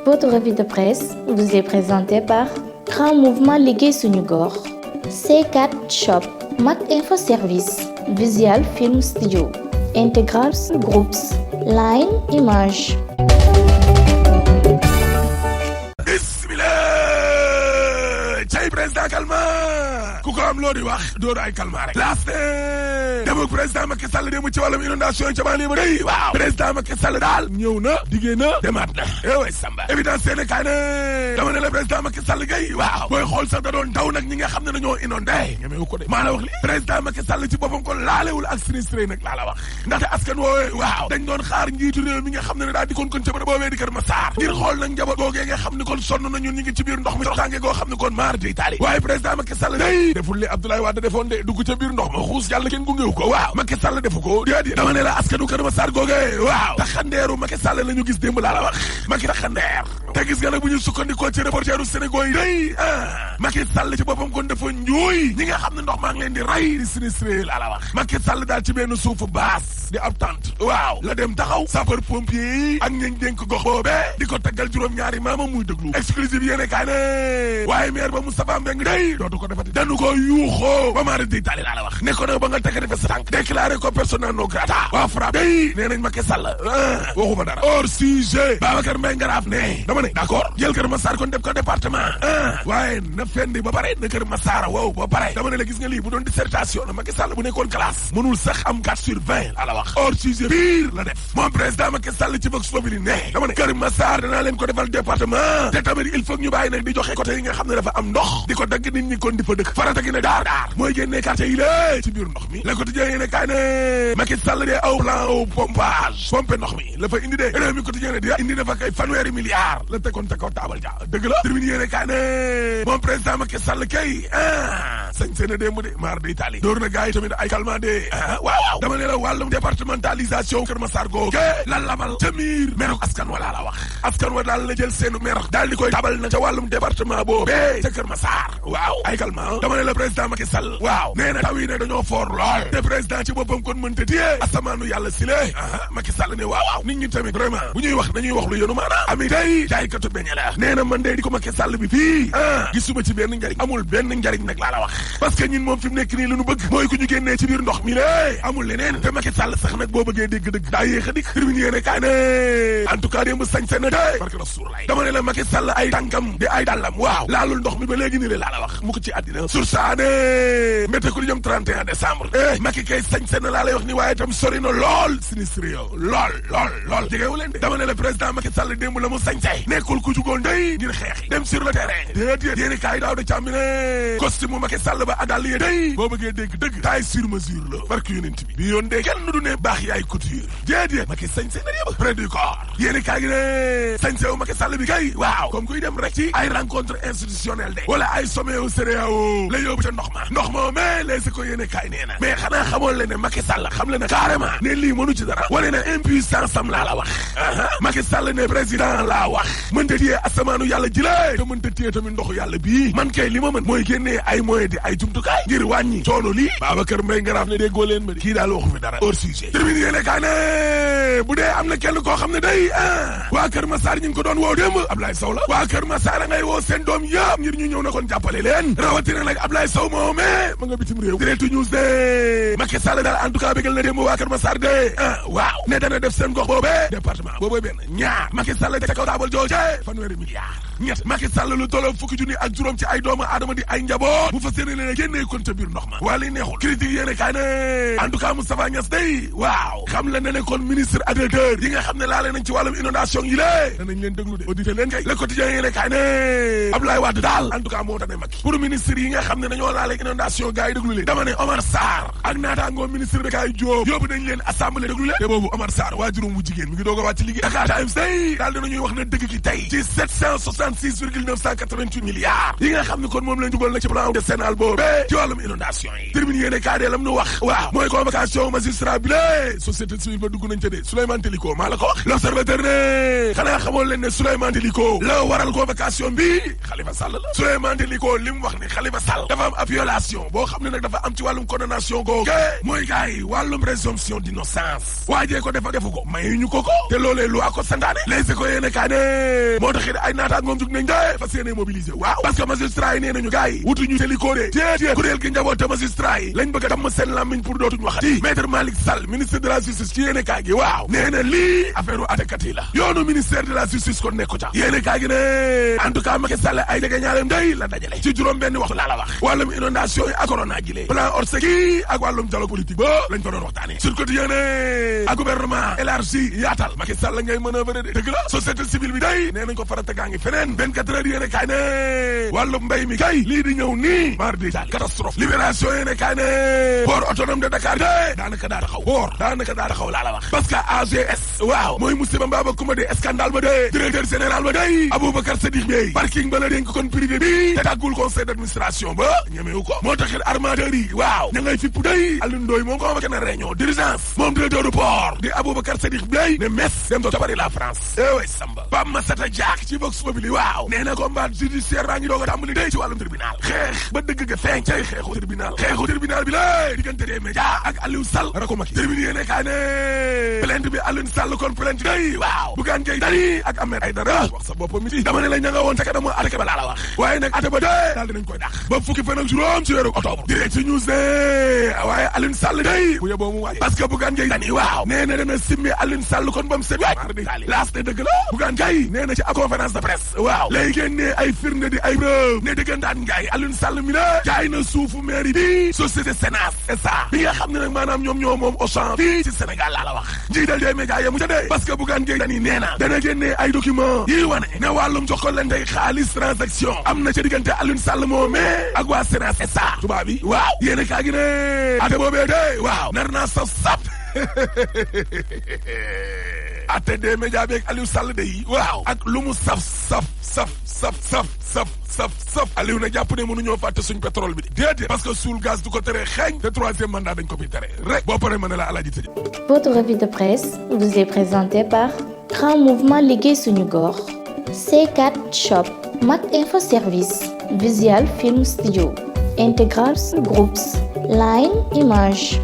Votre revue de presse vous est présentée par Grand Mouvement Liggéey Suñu Gox, C4 Shop, Mac Info Service, Visual Film Studio, Integral Groups, Line Image. cay président Kalma ku ko am loo di wax dóor ay Kalma rek laas demuk président Macky Sall démb ci wàllum inondation yi ca Mali ba day waaw président Macky Sall daal ñëw na diggée na demaat na way Samba évidence seene kaay ne dama ne la président Macky Sall gay waaw booy xool sax da doon daw nag ñi nga xam ne dañoo inondé ñemewu ko de maa la wax li président Macky Sall ci boppam ko laalewul ak sinistré nag laa la wax ndaxte askan woowee waaw dañ doon xaar njiitu réew mi nga xam ne daal di kon ca bërëb boobee di Kër Massar ngir xool nag njaboot googee nga xam ne kon sonn nañu ñi ngi ci biir ndox mi tànge goo xam ne kon maar di Italie waaye président Macky Sall day deful li Abdoulaye Wade defoon de dugg ca biir ndox ma xuus yàlla kenn gungewu ko waaw Macky Sall defu ko déedéet dama ne la askanu Kër Massar googee waaw taxandeeru Macky Sall la ñu gis démb laa la wax Macky taxandeer te gis nga nag bu ñu sukkandikoo ci reporteru Sénégal yi day Macky Sall ci boppam kon dafa ñuuy ñi nga xam ne ndox maa ngi leen di rey di sinistré laa la wax Macky Sall daal ci benn suufu baas di ab tente waaw la dem taxaw sapeur pompier yi ak ñañ dénk gox boobee di ko taggal juróom-ñaari maama muy déglu exclusive yéene kaay ne waaye maire ba Moustapha Mbeng day dootu ko defati dañu ko yuuxoo ba maara di tali laa la wax ne ko nag ba nga tekkati fa sa tànk déclaré ko persona non grata waa FRAPP day nee nañ Macky Sall waxuma dara hors sujet Babacar Mbaye Ngaraaf ne dama ne d'accord jël Kër Massar kon def ko département waaye na fendi ba pare na Kër Massar wow ba pare dama ne la gis nga lii bu doon dissertation na Macky Sall bu nekkoon classe mënul sax am 4/20 la wax hors sujet pire la def moom président Macky Sall ci Vox Populi ne dama ne Kër Massar danaa leen ko defal département te tamit il faut ñu bàyyi nag di joxe côté yi nga xam ne dafa am ndox di ko dagg nit ñi kon di fa dëkk farata gi ne daar mooy génnee quartier yi lée ci biir ndox mi la ko tijjee yéene kaay ne Macky Sall de aw plan au pompage pompe ndox mi la fa indi de réew mi quotidien ne di indi dafa kay fanweeri milliards la tegoon te kaw taabal ja dëgg la termine yéene kaay ne moom président Macky Sall kay sañ seen a démb de maar de Italie door na gars yi tamit ay calmant de waaw dama ne la wàllum départementalisation Kër Massar googu la lamal ca miir meru askan wa laa la wax askan wa daal la jël seenu mer daal di koy tabal na ca wàllum département boobu ca Kër Massar waaw ay calmant dama ne la président Macky Sall waaw nee na taw yi ne dañoo foor lool te président ci boppam kon mënta téye asamaanu yàlla si lée Macky Sall ne waaw nit ñi tamit vraiment bu ñuy wax dañuy wax lu yenu maanaam ami day jaaykatu beñe la nee na man de di ko Macky Sall bi fii gisuma ci benn njariñ amul benn njariñ nag laa la wax parce que ñun moom fi mu nekk nii lu ñu bëgg mooy ku ñu génnee ci biir ndox mi lée amul leneen te Macky Sall sax nag boo bëggee dégg-dëgg daa yéex a dikk termine yéene kaay ne en tout cas démb sañ seen na de parce que la suur lay dama ne la Macky Sall ay tànkam di ay dàllam waaw laalul ndox mi ba léegi nii le laa la wax mu ko ci àddina sur saane mbéte ku li jëm 31 décembre Macky kay sañ seen na laa lay wax ni waaye itam sori na lool sinistre yow lool jegewu leen de dama ne la président Macky Sall démb la mu sañcay nekkul ku jugoon day ngir xeexi dem sur le terrain déedéet yéeni kaay daaw da càmbi ne costume Macky Sall ba adal yee day boo bëggee dégg dëgg taille sur mesure la barke yonent bi yoon de kenn du ne baax yaay couture déedéet Macky sañse na yëba près du corps yéeni kaay gi ne sañsewu Macky Sall bi kay waaw comme kuy dem rek ci ay rencontre institutionnelle de wala ay sommet au CEDEAO la yóbbu ca ndox ma mais les ko yéene kaay nee na mais xanaa xamoon le ne Macky Sall xam le na carrément ne lii mënu ci dara wane na impuissance am laa la wax Macky Sall ne président laa wax mënta téye asamaanu yàlla jile te mënta téye tamit ndoxu yàlla bii man kay li ma mën mooy génnee ay moyens di ay jumtukaay ngir wàññi coono lii Babacar Mbaye Ngaraaf ne déggoo leen ma di kii daal waxu fi dara hors sujet termine yéene kaay ne bu dee am na kenn koo xam ne day waa Kër Massar ñu ngi ko doon woo démb Ablaye Sow la waa Kër Massar a ngay woo seen doom yëpp ngir ñu ñëw na kon jàppale leen rawatina nag Ablaye Sow moomee ma nga bitim réew Direct News de Macky Sall daal en tout cas bégal na démb waa Kër Massar de waaw ne dana def seen gox boobee département boobee benn ñaar Macky Sall ca kaw taabal jooje fanweeri milliards ñett Macky Sall lu tolloo fukki junni ak juróom ci ay doomu aadama di ay njaboot bu fa séene leen génnee kon ca biir ndox ma waa li neexul critique yéene kaay ne en tout cas Moustapha Niass day waaw xam la ne kon ministre ak directeur yi nga xam ne laale nañ ci wàllum inondation yi lée danañ leen déglu de audité leen kay le quotidien yéene kaay ne Abdoulaye Wade daal en tout cas moo tane Macky pour ministre yi nga xam ne dañoo laale inondation gars yi déglu leen dama ne Omar Sarr ak naataangoo ministre Bekaay Diop yóbbu nañ leen assemblée déglu leen te boobu Omar Sarr waajuram wu jigéen mi ngi doog a wàcc liggéey Dakar Times day daal dinañuy wax ne dëgg ki tey ci 760 46,988 milliards yi nga xam ne kon moom lañ dugal nag ci plan décennal boobu ci wàllum inondation yi termine yéene kaa dee lam nu wax waaw mooy convocation magistrat bi lé société civile ba dugg nañ ca dee Souleymane Teliko maa la ko wax l'observateur ne xanaa xamoon leen ne Souleymane Teliko la waral convocation bi Khalifa Sall la Souleymane Teliko li mu wax ne Khalifa Sall dafa am ab violation boo xam ne nag dafa am ci wàllum condamnation googu mooy gars yi wàllum présomption d'innocence waajee ko defa defu ko mayuñu ko te loolee lu ko santaane les ko yéene kaa ne moo taxit ay naataat moom jug nañ de fas yéene mobiliser waaw parce que magistrat yi nee nañu gars yi wutuñu Teliko de déedéet kuréel gi njaboote magistrat yi lañ bëgg a damm seen làmmiñ pour dootuñ waxati maître Malick Sall ministre de la justice ci yéene kaa gi waaw nee na lii affaire u atekat yi la yoonu ministère de la justice kon nekku ca yéene kaa gi ne en tout cas Macky Sall ay jege ñaarem day la dajale ci juróom benn waxtu laa la wax wàllum inondation yi ak corona gi lee plan Orsec yi ak wàllum dialogue politique ba lañ fa doon waxtaane sur quotidien ne ak gouvernement élargi yaatal Macky Sall ngay manœuvre de dëgg la société civile bi day nee nañ ko farata gaa ngi feneen 24 heures yéene kaay ne wàllum mbay mi kay lii di ñëw nii mar di jàll catastrophe libération yéene kaay ne port autonome de Dakar de daanaka daa taxaw laa la wax parce que AGS waaw mooy musiba mbaaba kuma de scandale ba de directeur général ba day Aboubacar Sadikh Bey parking ba la dénk kon privé bi te tàggul conseil d'administration ba ñemewu ko moo taxit armateur yi waaw ña ngay fippu day Alioune Ndoye moom convoqué na réunion d'urgence moom directeur du port di Aboubacar Sadikh Bey ne mes dem to tabari la France way samba Pape Massata Diack ci Vox Populi waaw nee na combat judiciaire baa ngi doog a tàmbali day ci wàllum tribunal xeex ba dëgg ga feeñ cay xeexu tribunal bi la diggante des médias ak Aliou Sall rako Macky terminé yéene kaa ne plainte bi Aliou Sall kon plainte day waaw Bougane Gueye Dany ak Ahmed Aïdara wax sa bopp mi ci dama ne la ña nga woon ca kanamu atte ba laa la wax waaye nag atte ba dee daal dinañ koy dàq ba fukki fan ak juróom ci weeru octobre direct news ne waaye Aliou Sall day bu yeboo mu waay parce que Bougane Gueye Dany waaw nee na dana simmi Aliou Sall kon ba mu set waay mar di taali laas ne dëgg la Bougane Gueye nee na ci conférence de presse waaw lay génnee ay firnde di ay preuve ne dëggantaan ngaay Aliou Sall mi la jaay na suufu mairie bi société Senas SA bi nga xam ne nag maanaam ñoom ñoo moom Auchan fii ci Sénégal laa la wax njiital des médias yamu ca dee parce que Bougane Gueye Dany nee na dana génnee ay document yi wane ne wàllum jokkalante xaalis transaction am na ca diggante Aliou Sall moomee ak waa Senas SA tubaab bi waaw yéena kaa gi ne ate boobee dee waaw nar naa sap ate des médias beeg Aliou Sall de yi waaw ak lu mu saf Aliou na jàpp ne mënuñoo fàtte suñ pétrole bi déedéet parce que suul gaz du ko tere xeeñ te troisième mandat dañ ko fi tere rek boo paree mën a la alaaji tëj. Votre revue de presse vous est présentée par Grand Mouvement Liggéey Suñu Gox, C4 Shop, Mac Info Service, Visual Film Studio, Integral Groups, Line Image.